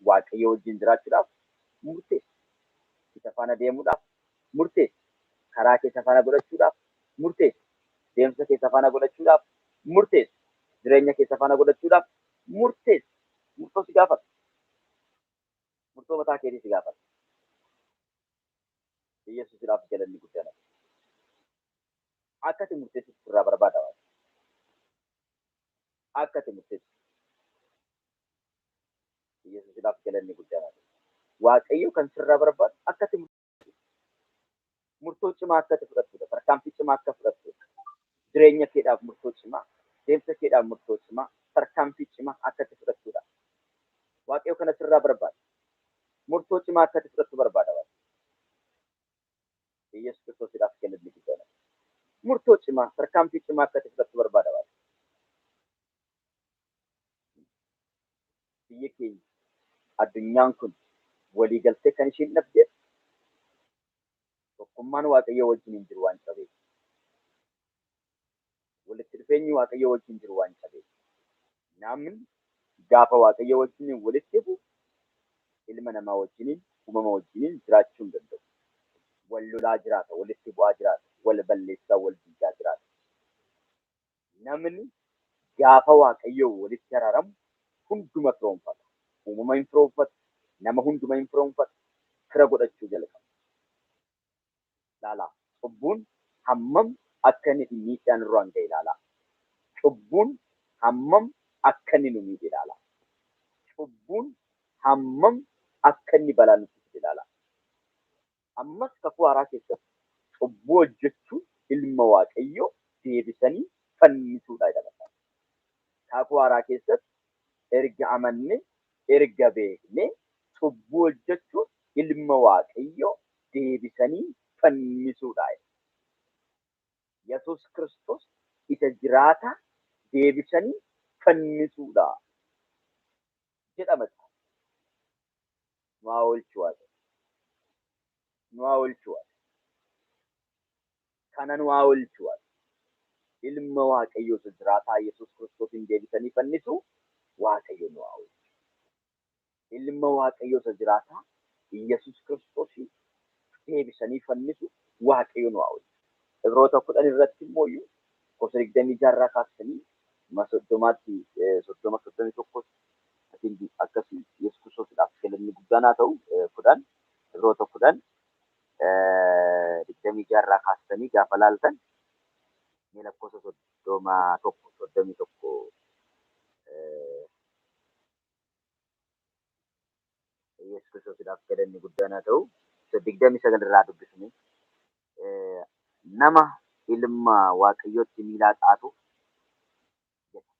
Waaqayyo wajjin jiraachuudhaaf murteessi. Isa faana deemuudhaaf murteessi. Karaa kee isa faana godhachuudhaaf murteessi. Deemsa kee isa faana godhachuudhaaf murteessi. Jireenya kee isa faana godhachuudhaaf murteessi. Murtoo si gaafata. Murtoo mataa keetii si gaafata. Yesuusidhaaf galanni guddaan. Akka ati murteessitu sirraa barbaada Waaqayyo. Akka ati murteessitu. Yesuusidhaaf galanni guddaan. Waaqayyo kan sirraa barbaadu akka ati murtoo cimaa akka ati fudhattudha. Tarkaanfii cimaa akka fudhattudha. Jireenya keedhaaf murtoo cimaa, deemsa keedhaaf murtoo cimaa, tarkaanfii cimaa akka ati fudhattudha. Waaqayyo kana sirraa barbaada. Murtoo cimaa akka ati fudhattu barbaada Waaqayyo. Yesuus Kiristoosiidhaaf galanni guddaan. Murtoo cimaa, tarkaanfii cimaa akka ati fudhattu barbaada Waaqayyo. Biyyi keenya addunyaan kun walii galtee kan isheen dhabdeef tokkummaan Waaqayyoo wajjin hin jiru waan cabeef. Walitti dhufeenyi Waaqayyoo wajjin jiru waan cabeef. Namni gaafa Waaqayyoo wajjin walitti dhufu ilma namaa wajjiniin uumama wajjiniin jiraachuu hin danda'u. Wal lolaa jiraata, walitti bu'aa jiraata, wal balleessaa, wal diigaa jiraata. Namni gaafa Waaqayyoo walitti araaramu hunduma firoomfata. Uumama hin firoomfatu, nama hunduma hin firoomfatu, fira godhachuu jalqaba. Ilaalaa, cubbuun hammam akka inni miidhaa nurraan ga'e ilaalaa. Cubbuun hammam akka inni nu miidhe ilaalaa. Cubbuun hammam akka inni balaa nutti fide ilaalaa. Ammas kakuu haaraa keessatti cubbuu hojjechuun ilma Waaqayyoo deebisanii fannisuudha jedhama. Kakuu haaraa keessatti erga amanne, erga beekne, cubbuu hojjechuun ilma Waaqayyoo deebisanii fannisuudha. Yesuus Kiristoos isa jiraataa deebisanii fannisuudha jedhama. Nu haa oolchu Waaqayyo. Nu haa oolchu Waaqayyo. Kana nu haa oolchu Waaqayyo. Ilma Waaqayyoo isa jiraataa Yesuus Kiristoosin deebisanii fannisu Waaqayyo nu haa oolchu. Ilma Waaqayyoo isa jiraataa Yesuus Kiristoosin deebisanii fannisu Waaqayyo nu haa oolchu. Ibroota 10 irratti immoo gosa 26 irraa kaasanii 30tti 30 31 akkasii Yesuus Kiristoosiidhaaf galanni guddaan haa ta'u. 10 Ibroota 10 26 irraa kaasanii gaafa laaltan mee lakkoofsa 31 31 Yesuus Kiristoosiidhaaf galanni guddaan haa ta'u. 29 irraa dubbisne nama ilma Waaqayyootti miilaa xaatu jedha.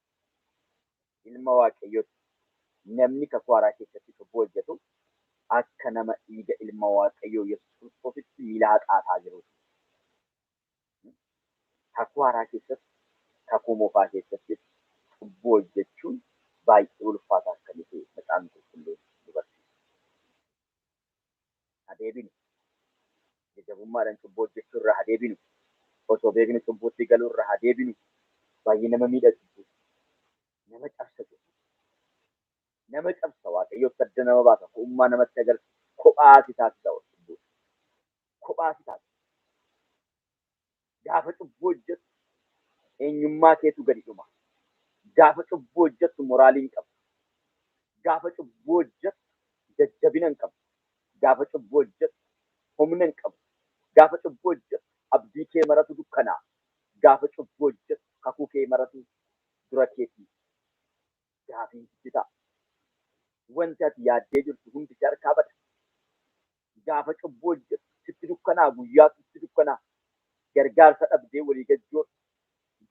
Ilma Waaqayyootti namni kakuu haaraa keessatti cubbuu hojjetu akka nama dhiiga ilma Waaqayyoo Yesuus Kiristoositti miilaa xaataa jiruuti. Kakuu haaraa keessatti, kakuu moofaa keessatti cubbuu hojjechuun baay'ee ulfaataa akka inni ta'e Macaafni Qulqulluun nu barsiisa. Adeebinu jajjabummaadhaan cubbuu hojjechuu irraa adeebinu, osoo beeknu cubbuutti galuu irraa adeebinu. Baay'ee nama miidha cubbuu, nama cabsa cubbuu, nama cabsa. Waaqayyootti adda nama baasa, ko'ummaa namatti agarsiisa, kophaa si taasisa cubbuu, kophaa si taasisa. Gaafa cubbuu hojjettu eenyummaa keetu gadi dhuma. Gaafa cubbuu hojjettu moraalii hin qabdu. Gaafa cubbuu hojjettu jajjabina hin qabdu. Gaafa cubbuu hojjettu humna hin qabdu. Gaafa cubbuu hojjettu abdii kee maratu dukkanaa. Gaafa cubbuu hojjettu kakuu kee maratu dura keetii gaafii sitti ta'a. Wanti ati yaaddee jirtu hundi si harkaa bada. Gaafa cubbuu hojjettu sitti dukkanaa, guyyaatu sitti dukkanaa. Gargaarsa dhabdee walii gajjoortu.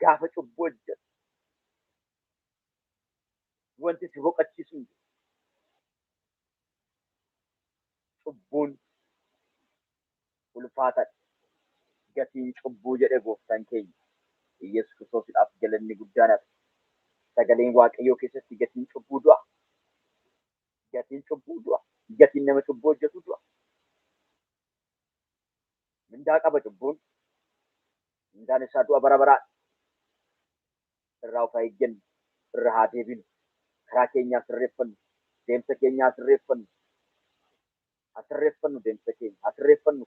Gaafa cubbuu hojjettu wanti si boqochiisu hin jiru. Cubbuun ulfaataadha. Gatiin cubbuu jedhe gooftaan keenya Yesuus Kiristoosiidhaaf galanni guddaan haa ta'u. Sagaleen Waaqayyoo keessatti gatiin cubbuu du'a. Gatiin cubbuu du'a. Gatiin nama cubbuu hojjetu du'a. Mindaa qaba cubbuun. Mindaan isaa du'a bara baraadha. Irraa of haa eeggannu. Irra haa deebinu. Karaa keenyaa sirreeffannu. Deemsa Deemsa keenya haa sirreeffannu. Haa sirreeffannu deemsa keenya. Haa sirreeffannu.